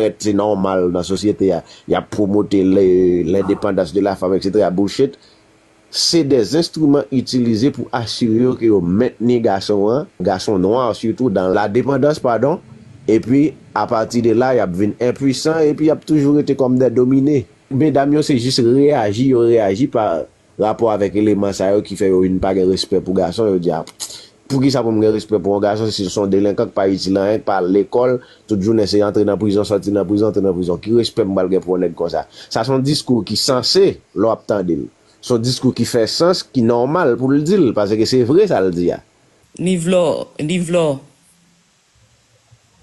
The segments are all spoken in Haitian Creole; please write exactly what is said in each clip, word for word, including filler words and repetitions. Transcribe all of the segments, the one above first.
parèt se nòmal nan sosyete a, y ap pwomote le, lendepandans de la fanm, et cetera. Bullshit. Se de enstriman itilize pou asire yo ke yo mentni gason an, gason nwa sitou, dan la depandans, padon, epi apati de la, y ap vin enpwisan, epi y ap toujou rete kòm de domine. Medam yo se jis reyaji, yo reyaji pa rapò avèk eleman sa yo ki fè yo vin pa gen respè pou gason, yo di, a, poukisa pou m gen respè pou yon gason si se yon delenkan k pa itil anyen, k pa al lekòl, tout jounen se antre nan prizon, sòti nan prizon, antre nan prizon. Ki respè m pral gen pou yon nèg konsa? Sa se yon diskou ki sanse lè w ap tande l. Se yon diskou ki fè sans, ki nòmal pou l di l, paske se vre sa l di a. Nivlò, Nivlò,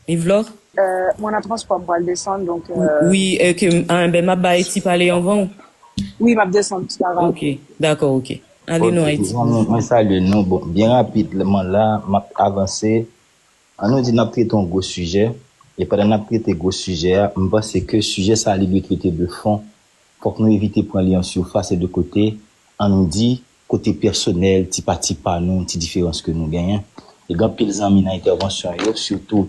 Nivlò? Euh, mwen nan transpò, m pral desann, donk. Euh... Wi, ok. Ah, ben, m ap bay ti pale anvan w. Wi, m ap desann, ti travay. Ok, dakò, ok. Ale non, Haiti. Mwen, mwen salye nou. Bon, byen rapidman la, m ap avanse. An nou di n ap trete yon gwo sijè. E pandan n ap trete gwo sijè a, m panse ke sijè sa a li dwe trete de fon. Fòk nou evite pran li an sifas e de kote. An nou di, kote pèsonèl, ti pa ti pa nou, ti diferans ke nou genyen. E gen anpil zanmi nan entèvansyon yo, sitou,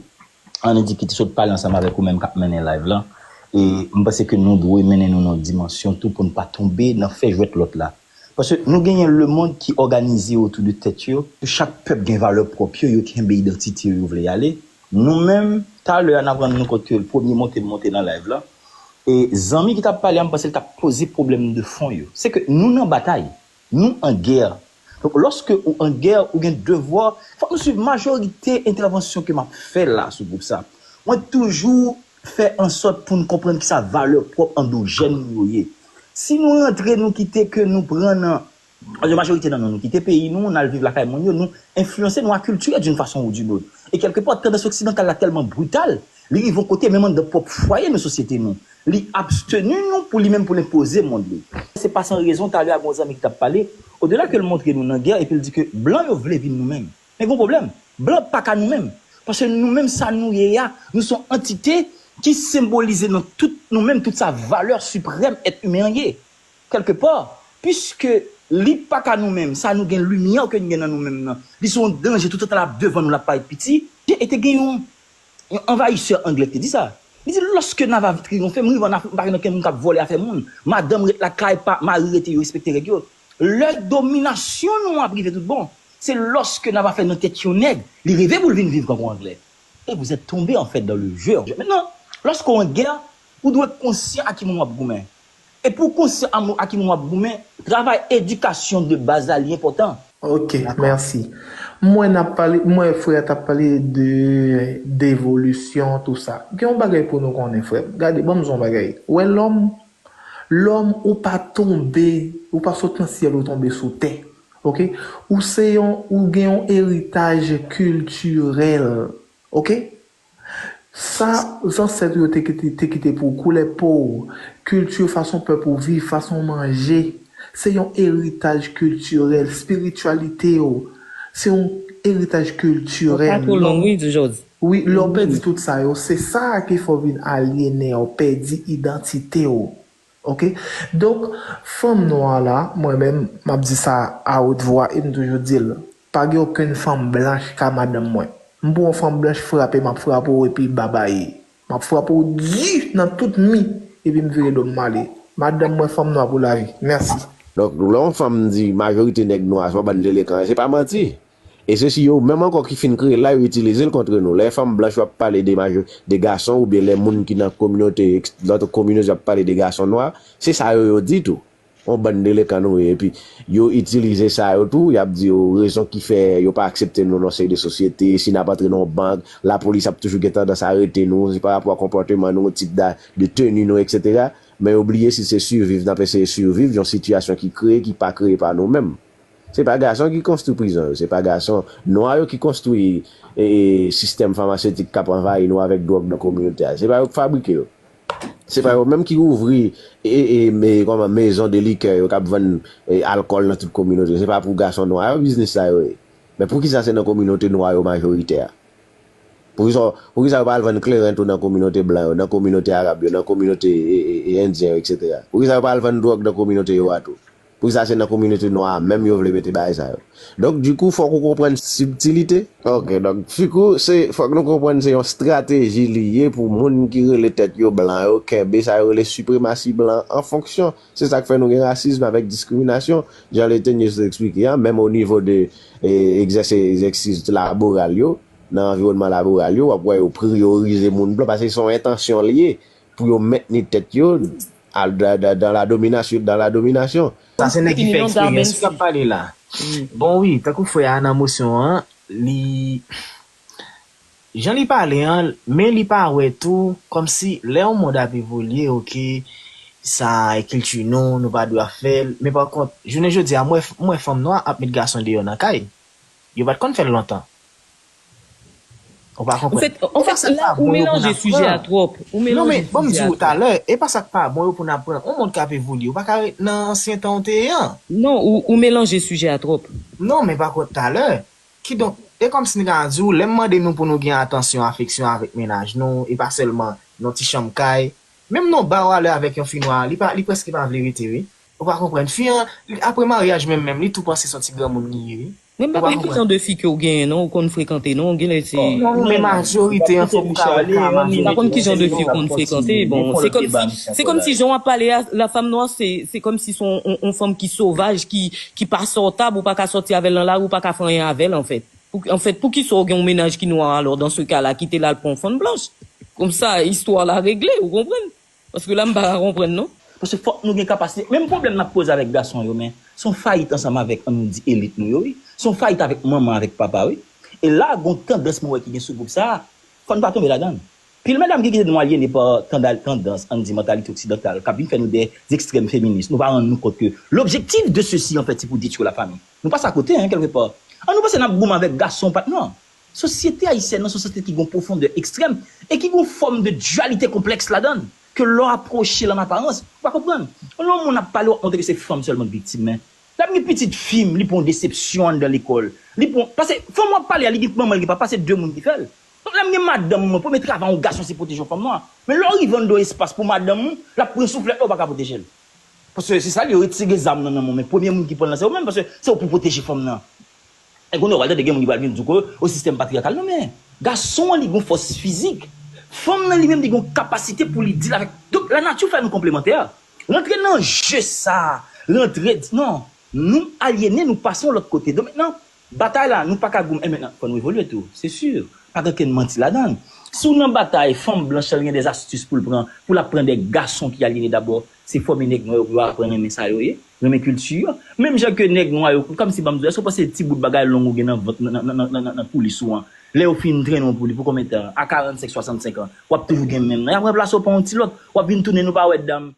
an nou di ki te sot pale ansanm avèk ou menm k ap mennen live lan. E m panse ke nou dwe mennen nou nan yon dimansyon tou pou n pa tonbe nan fè jwèt lòt la. Paske nou genyen lemonn ki òganize otou de tèt yo. Chak pèp gen valè pwòp yo, yo kenbe idantite yo, yo vle y ale. Nou menm, talè a n ap rann nou kont ke premye monte m monte nan live lan, e zanmi ki t ap pale a, m panse l t ap poze pwoblèm de fon yo. Se ke nou nan batay, nou an gè. Donk, lòske ou an gè, ou gen devwa, fòk nou swiv majorite entèvansyon ke m ap fè la sou gwoup sa. Mwen toujou fè an sòt pou n konprann kisa valè pwòp andojèn nou yo ye. Si nou rantre, nou kite ke nou pran nan, majorite nan nou, nou kite peyi nou, n al viv lakay moun yo, nou enfliyanse, nou akiltire d'une façon ou d'une autre. E kèlkepà, tandans oksidantal la tèlman brital, li rive yon kote, menm anndan pwòp fwaye nou, sosyete nou, li absteni nou pou li menm pou l enpoze mond li. Se pa san rezon, talè a gen yon zanmi ki t ap pale, odela ke l montre nou nan gè epi l di ke blan yo vle vin nou menm. Men gen yon pwoblèm. Blan pa ka nou menm. Paske nou menm sa nou ye a, nou se yon antite ki senbolize nan tout nou menm tout sa valè siprèm èt imen an ye. Kèlkepà, piske li pa ka nou menm, sa nou gen, limyè ke n gen nan nou menm nan, li se yon danje toutotan l ap devan nou, l ap parèt piti. E te gen yon, yon anvayisè anglè ki te di sa. Li di, lòske n ava triyonfe, m rive ann Afrik, m pa gen okenn moun k ap vòlè afè moun. Madanm ret lakay, pa, mari rete, yo respekte règ yo. Lè dominasyon nou ap rive tout bon, se lòske n ava fè nan tèt yon nèg, li reve pou l vin viv kankou anglè. Et vous êtes tombé en fait dans le jeu. Maintenant, lòske w an gè, ou dwe konsyan a ki moun w ap goumen. E pou w konsyan a ki moun w ap goumen, travay edikasyon de baz la li enpòtan. Ok, mèsi. M wè n ap pale, m wè frè a t ap pale de devolisyon, tou sa. Gen yon bagay pou nou konnen, frè m. Gade, ban m di w yon bagay. Wè lòm, lòm ou pa tonbe, ou pa sot nan syèl ou tonbe sou tè. Ok? Ou se yon, ou gen yon eritaj kiltirèl. Ok? Sa zansèt ou yo te kite, te kite pou ou, koulè po w, kilti, fason pèp ou viv, fason w manje, se yon eritaj kiltirèl, espirityalite w, se yon eritaj kiltirèl. Ou pa twò long wi, di jodi. Wi, lè w pèdi tout sa yo, se sa a ki fè w vin alyene, w pèdi idantite w. Ok? Donk, fanm nwa la, mwen menm, m ap di sa a wot vwa e m toujou di l, pa gen okenn fanm blanch ka madanm mwen. M pou yon fanm blanch frape, m ap frape w epi babay. M ap frape w di nan tout mi, epi m vire do m m ale. Madanm mwen fanm nwa pou lavi. Mèsi. Donk, lè yon fanm di majorite nèg nwa se yon bann delekan, se pa manti. E se si yo menm ankò ki fin kreye l la, yo itilize l kont nou. Lè fanm blanch yo ap pale de majo, de gason oubyen lè moun ki nan kominote, lòt kominote ap pale de gason nwa, se sa yo yo di tou. Yon bann delekan nou ye. Epi yo itilize sa yo tou, y ap di yo rezon ki fè yo pa aksepte nou nan seri de sosyete, si n ap antre nan yon bank, lapolis ap toujou gen tandans arete nou, se pa rapò a konpòteman nou, tip da, de teni nou, et cetera. Men yo bliye si se siviv n ap eseye siviv, yon sitiyasyon ki kreye, ki pa kreye pa nou menm. Se pa gason ki konstwi prizon yo, se pa gason nwa yo ki konstwi e, e, sistèm famasetik k ap anvayi nou avèk dwòg nan kominote a. Se pa yo k fabrike yo. Se pa yo menm ki ouvri e, e, me, kòman, mezon de likè yo k ap vann e, alkòl nan tout kominote yo. Se pa pou gason nwa yo biznis sa yo ye. Men poukisa se nan kominote nwa yo majoritè a? Poukisa, poukisa yo pa al vann kleren tou nan kominote blan yo, nan kominote arab yo, nan kominote e, e, e, endyen yo, et cetera? Poukisa yo pa al vann dwòg nan kominote yo a tou? Poukisa se nan kominote nwa a menm yo vle mete bagay sa yo? Donk, dikou, fòk ou konprann sibtilite. Ok, donk, Fikou, se, fòk nou konprann se yon estrateji li ye pou moun ki rele tèt yo blan yo kenbe sa yo rele sipremasi blan an fonksyon. Se sa k fè nou gen rasism avèk diskriminasyon. Jan Letenius te eksplike a, menm o nivo de e, egzèse, egzèsis laboral yo, nan anviwònman laboral yo, w ap wè yo priyorize moun blan, paske se yon entansyon li ye pou yo mentni tèt yo al, dan, dan, dan la dominasyon, dan la dominasyon. Sa se nèg ki fè eksperyans wi k ap pale la. Bon, wi, tankou frè a nan mosyon an, li, jan li pale an, men li pa wè tou, kòmsi lè yon mond ap evolye, ok, sa e kilti nou, nou pa dwe ap fè l, men pa kont, jounen jodi a, m wè, m wè fanm nwa ap met gason deyò nan kay. Yo pa t konn fè l lontan. Ou pa konprann. Anfèt, anfèt, la, ou melanje sijè a twòp. Ou melanje sijè a twòp. Non, men, ban m di w talè, e pa sa k pa bon yo pou n ap pran. Yon mond k ap evolye, ou pa ka ret nan ansyen tan w te ye an. Non, ou, ou melanje sijè a twòp. Non, men pa kont talè. Kidonk, e kòmsi n ka di w, lè m mande nou pou nou gen atansyon, afeksyon avèk mennaj nou, e pa sèlman nan ti chanm kay, menm nan ba w alè avèk yon fi nwa, li pa, li prèske pa vle rete, wi. Ou pa konprann. Fi an, li, apre maryaj menm, menm, li tou panse se yon ti granmoun li ye, wi. Mwen m pa konn ki jan de fi ke w genyen, non, ou konn frekante, non, genlè se... Non, men majorite an, fòk ou ka wè ka majorite. M pa konn ki jan de fi w konn frekante, bon, se kòmsi, se kòmsi jan w ap pale a, la femme noire, se, se kòmsi se yon, yon, yon fanm ki sovaj, ki, ki pa sòtab, ou pa ka sòti avè l nan lari, ou pa ka fè anyen avè l, anfèt. Pou, anfèt, poukisa w gen yon mennaj ki nwa alò, dans ce cas-là, kite l al pran yon fanm blanch? Konsa, istwa la regle, ou konprann? Paske la, m pa ka konprann, non. Paske fòk nou gen kapasite. Menm pwoblèm n ap poze avèk gason yo, men se yon fayit ansanm avèk, ann nou di, elit nou yo, wi. Se yon fayit avèk manman, avèk papa, wi. E la, gon tandans mwen wè ki gen sou gwoup sa a, fò n pa tonbe ladan l. Pil medam ki kite nou alyene pa tanda-, tandans, ann di, mantalite oksidantal, k ap vin fè nou de ekstrèm feminis. Nou pa rann nou kont ke lobjektif de sesi, anfèt, se pou detwi la fami. Nou pase akote, en, kèlkepa. An nou panse n ap goumen avèk gason, patnè. Sosyete ayisyèn nan se yon sosyete ki gen yon pwofondè ekstrèm e ki gen yon fòm de diyalite konplèks ladan l, ke lè w apwoche l an aparans, ou pa konprann. Lè yon moun ap pale, w ap montre ke se fanm sèlman k viktim, men lè ap gen pitit fi m, li pran yon desepsyon anndan lekòl. Li pran, paske fanm w ap pale a, li gen manman, li gen papa, se de moun ki fè l. Donk, lè m gen madanm mwen, premye travay yon gason se pwoteje yon fanm nwa. Men lè w rive anndan yon espas pou madanm ou, l ap pran souflèt la, ou pa ka pwoteje l. Paske se sa l ye, yo retire zam nan nan men w, men premye moun ki pran l lan se ou menm, paske se ou pou pwoteje fanm nan. E kounye a, w pral tande gen moun ki pral vin di w ke o sistèm patriyakal. Non, men gason an, li gen yon fòs fizik. Fanm nan, li menm, li gen yon kapasite pou li deal avèk. Donk, lanati fè nou konplemantè. Rantre nan je sa, rantre di, non, nou alyene, nou pase yon lòt kote. Donk, mentnan, batay la, nou pa ka goumen. E mentnan, fò nou evolye tou, se si. Pa gen okenn manti ladan l. Si w nan batay, fanm blanch, l gen de zastis pou l pran, pou l ap pran de gason ki alyene dabò, se fòme nèg nwa yo pou yo aprann renmen sa yo ye, renmen kilti yo. Menm jan ke nèg nwa yo, kòmsi ban m di w, èske w panse ti bout bagay long ou gen nan vant, nan, nan, nan, nan, nan, nan koulis ou an, lè yo fin trennen w pou li pou konbyen tan? A karannsenk, swasannsenk an, w ap toujou gen menm nan. Y ap ranplase w pa yon ti lòt, w ap vin tounen nou pa wè dam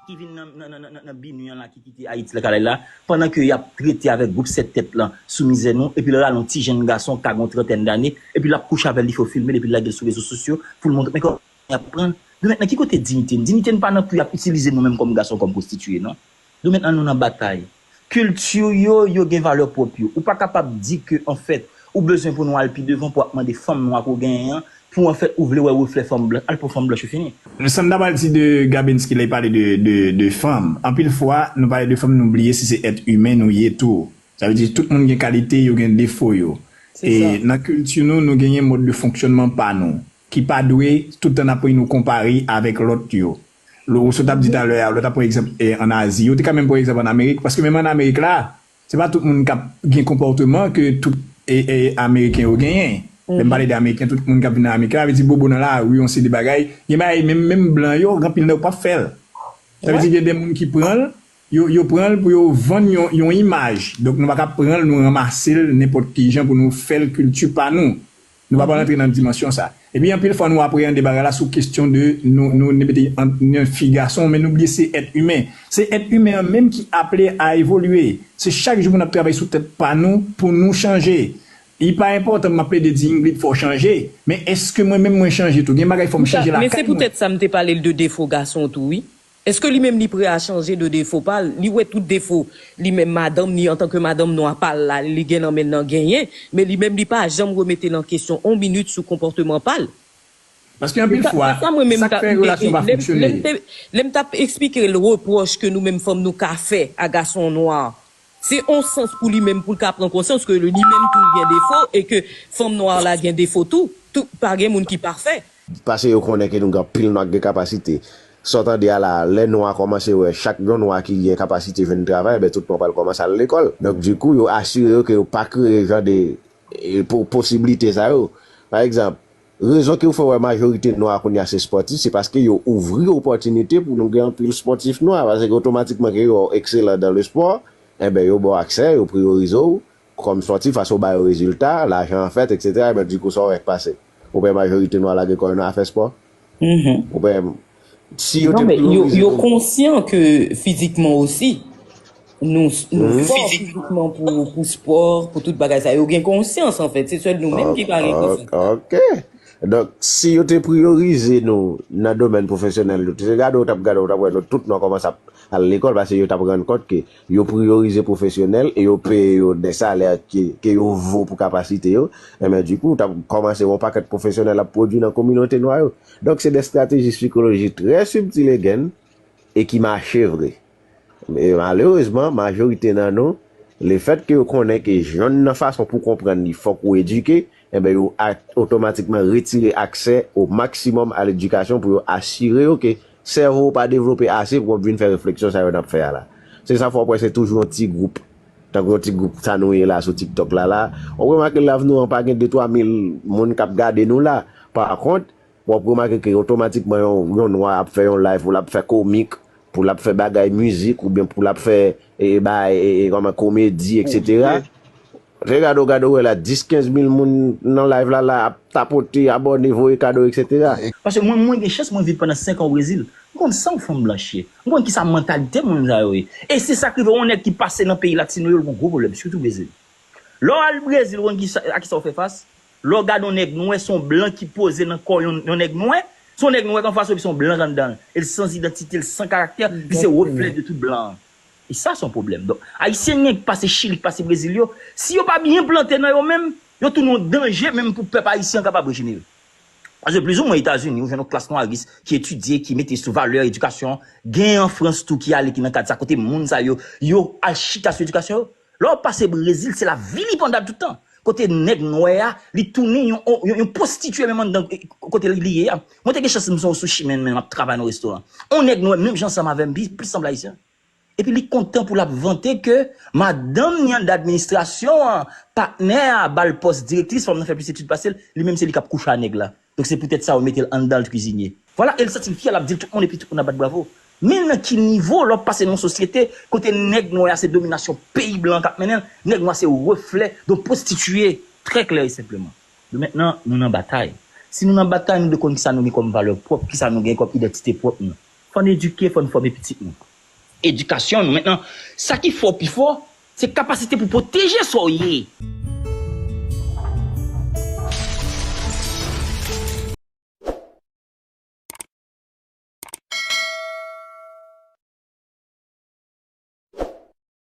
ki vin nan, nan, nan, nan, nan, nan binwi an la, ki kite Ayiti la, k al la, pandan ke y ap trete avèk gwoup sèt tèt lan sou mizè nou, epi lè w al yon ti jenn gason k a gen yon trantèn dane, epi l ap kouche avè l, li fè w filme l, epi l lage l sou rezo sosyo pou l montre, men kòman y ap pran l. Donk mentnan, ki kote diyite n? Diyite n pa nan pou y ap itilize nou menm kòm gason, kòm pwostiye, non. Donk mentnan, nou nan batay. Kilti yo, yo gen valè pwòp yo. Ou pa kapab di ke, anfèt, ou bezwen pou nou al pi devan pou w ap mande fanm nwa ke w genyen an, pou, anfèt, ou vle wè reflè fanm blanch, al pran fanm blanch yo fini. Sandra pral di de Gabensky lè l pale de, de, de fanm. Anpil fwa, nou pale de fanm, nou bliye si se èt imen nou ye tou. Sa vle di, tout moun gen kalite, yo gen defo yo. E nan kilti nou, nou genyen mòd de fonksyònman pa nou, ki pa dwe tout tan n ap pran nou konpare avèk lòt yo. Lè w sot ap di talè a, lè w t ap pran egzanp, e, ann Azi, yo te ka menm pran egzanp ann Amerik, paske menm ann Amerik la, se pa tout moun k ap gen konpòteman ke tout, e, e, Ameriken yo genyen. Lè m pale de Ameriken, tout moun k ap vin nan Amerik la, vle di bobo nan lari, yon seri de bagay. Gen bagay, menm, menm blan yo, gen anpil nan yo p ap fè l. Sa vle di gen de moun ki pran l, yo, yo pran l pou yo vann yon, yon imaj. Donk, nou pa ka pran l, nou ranmase l nenpòt ki jan pou nou fè l kilti pa nou. Nou pa pral antre nan dimansyon sa. Epi anpil fwa nou apreyande bagay la sou kesyon de nou, nou, nou mete an, nan fi gason, men nou bliye se èt imen. Se èt imen an menm ki aple a evolye. Se chak jou pou n ap travay sou tèt pa nou pou nou chanje. Li pa enpòtan m ap plede di Ingrid fò w chanje, men èske mwen menm mwen chanje tou? Gen bagay fò m chanje lakay mwen. Men se poutèt sa m te pale l de defo gason tou, wi. Èske li menm li prè a chanje de defo pa l? Li wè tout defo li menm madanm ni antanke madanm nwa pa l la, li gen nan men l nan genyen, men li menm li pa janm remete l an kesyon on minit sou konpòteman pa l. Paske anpil fwa, sa k fè relasyon pa fonksyone. Lè m t ap eksplike l repwòch ke nou menm fanm nou ka fè a gason nwa, se yon sans pou li menm, pou l ka pran konsyans ke li menm tou gen defo e ke fanm nwa la gen defo tou. Tou, pa gen moun ki pafè. Paske yo konnen ke nou gen anpil nwa k gen kapasite. Sa w tande a la, lè nwa kòmanse wè chak yon nwa ki gen kapasite jwenn travay, ben tout nwa pral kòmanse al lekòl. Donk, dikou, yo asire yo ke yo pa kreye jan de e, po-, posiblite sa yo. Pa egzanp, rezon ke w fè wè majorite nwa kounye a se spòtif, se paske yo ouvri opòtinite pou nou gen anpil spòtif nwa, paske otomatikman ke yo wè w ekselan dan le spò, enben, yo ba w aksè, yo priyorize w kòm spòtif, paske w ba yo rezilta, lajan an fèt, etsetera, enben, dikou, sa w wè k pase. Ou wè majorite nwa lage kò yo nan afè spò. Ou wè, si yo te priorize yo konsyan ke fizikman osi, nou, nou fò fizikman pou, pou spò, pou tout bagay sa. Yo gen konsyans, anfèt. Se sèl nou menm ki pa gen konsyans. Ok. Donk, si yo te priyorize nou nan domèn pwofesyonèl, yo te gade, w t ap gade, w t ap wè, nou tout nou kòmanse ap al lekòl, paske yo t ap rann kont ke yo priyorize pwofesyonèl e yo peye yo de salè ke, ke yo vo pou kapasite yo. Enben, dikou, w t ap kòmanse wè yon pakèt pwofesyonèl ap pwodui nan kominote nwa yo. Donk, se de estrateji sikolojik trè sibtil, again, e ki mache vre. E malerezman, majorite nan nou, lefètke yo konnen ke jwenn nan fason pou konprann li, fòk ou edike, enben, yo a-, otomatikman retire aksè o maksimòm a ledikasyon pou yo asire yo ke sèvo w pa devlope ase pou w ap vin fè refleksyon sa yo n ap fè a la. Se sa fè w ap wè se toujou yon ti gwoup, tankou yon ti gwoup sa nou ye la sou TikTok la la. W ap remake live nou an pa gen de twa mil moun k ap gade nou la. Pa kont, w ap remake ke otomatikman yon, yon nwa ap fè yon live pou l ap fè komik, pou l ap fè bagay mizik, oubyen pou l ap fè, e, bagay, e, e, kòman, komedi, etsetera. Te gade w, gade w wè la, dis, kenz mil moun nan live la, la, ap tapote, abòne, voye kado, etsetera. Paske mwen, mwen gen chans, mwen viv pandan senk an o Brezil. M konn sa yon fanm blanch ye. M konn kisa mantalite moun sa yo ye. E se sa k rive yon nèg ki pase nan peyi latino yo, l gon gwo pwoblèm, sitou Brezil. Lè w al Brezil, ou konn kisa, a kisa w fè fas? Lè w gade yon nèg nwè, se yon blan ki poze nan kò yon, yon nèg nwè. Se yon nèg nwè k anfas ou, epi se yon blan k anndan l. E l san idantite, l san karaktè, li se reflè de tout blan an. E sa se yon pwoblèm. Donk, Ayisyen gen k pase Chili, k pase Brezil yo, si yo pa byen plante nan yo menm, yo tounen yon danje menm pou pèp ayisyen an kapab rejenere. Paske plizoumwen Etazini, ou jwenn yon klas nwaris ki etidye, ki mete sou valè edikasyon. Gen an Frans tou ki ale, ki nan kad sa, kote moun sa yo, yo al chita sou edikasyon yo. Lè w pase Brezil, se la vilipanda tout tan. Kote nèg nwè a, li tounen yon, yon, yon pwostitye menm anndan, e, kote li ye a. Mwen te gen chans m sou, sou chimen, men m ap travay nan restoran. On nèg nwè, menm jan ansanm avè m, pi, plis sanble ayisyen. Epi li kontan pou l ap vante ke madanm li anndan administrasyon an, patnè a ba l pòs direktris, fanm nan fè plis etid pase l, li menm se li k ap kouche a nèg la. Donk se poutèt sa yo mete l anndan l kwizinye. Vwala, e l santi l fyè, l ap di l tout moun, epi tout moun ap bat bravo. Men nan ki nivo lè w pase nan yon sosyete kote nèg nwè a se dominasyon peyi blan an k ap mennen l, nèg nwè a se reflè de yon pwostitiye, trè klè e senpleman. Donk mentnan, nou nan batay. Si nou nan batay, nou dwe konn kisa nou gen kòm valè pwòp, kisa nou gen kòm idantite pwòp nou. Fò n edike, fò n fòme pitit nou. Edikasyon nou. Mentnan, sa ki fè w pi fò, se kapasite pou pwoteje sa w ye.